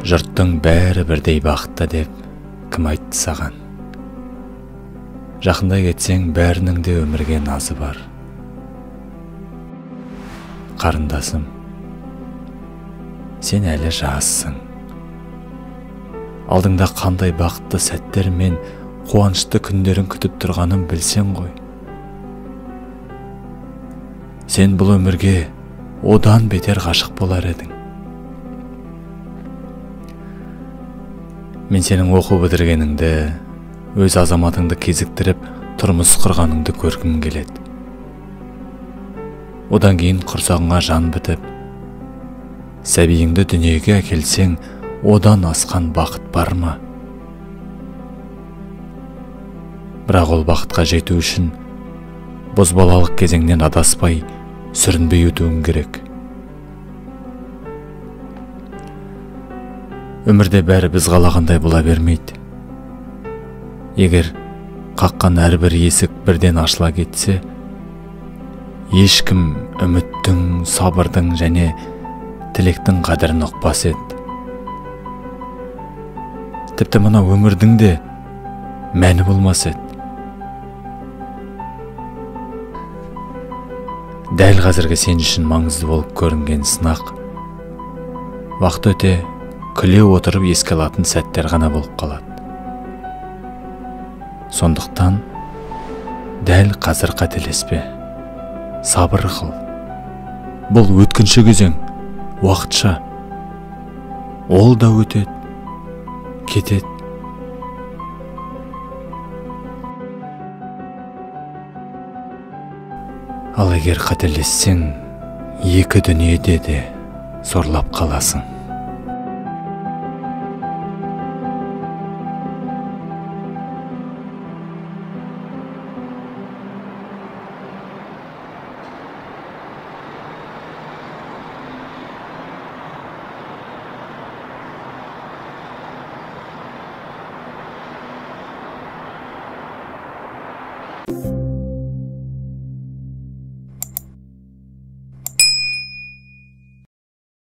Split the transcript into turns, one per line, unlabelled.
Жұрттың бәрі бірдей бақытты деп кім айтты саған? Жақындай кетсең, бәрінің де өмірге назы бар. Қарындасым, сен әлі жассың. Алдыңда қандай бақытты сәттер мен қуанышты күндерін күтіп тұрғанын білсең ғой. Сен бұл өмірге одан бетер ғашық болар едің. Мен сенің оқу бітіргеніңді, өз азаматыңды кезіктіріп, тұрмыс құрғаныңды көргім келеді. Одан кейін құрсағыңа жан бітіп, сәбиіңді дүниеге әкелсең, одан асқан бақыт бар ма? Бірақ ол бақытқа жету үшін бозбалалық кезеңнен адаспай, сүрінбей өтуің керек. Өмірде бәрі біз қалағандай бола бермейді. Егер қаққан әрбір есік бірден ашыла кетсе, ешкім үміттің, сабырдың және тілектің қадірін ұқпас еді. Тіпті мына өмірдің де мәні болмас еді. Дәл қазіргі сен үшін маңызды болып көрінген сынақ, уақыт өте күле отырып еске алатын сәттер ғана болып қалады. Сондықтан дәл қазір қателеспе, сабыр қыл. Бұл өткінші кезең, уақытша. Ол да өтеді, кетеді. Ал егер қателессең, екі дүниеде де сорлап қаласың.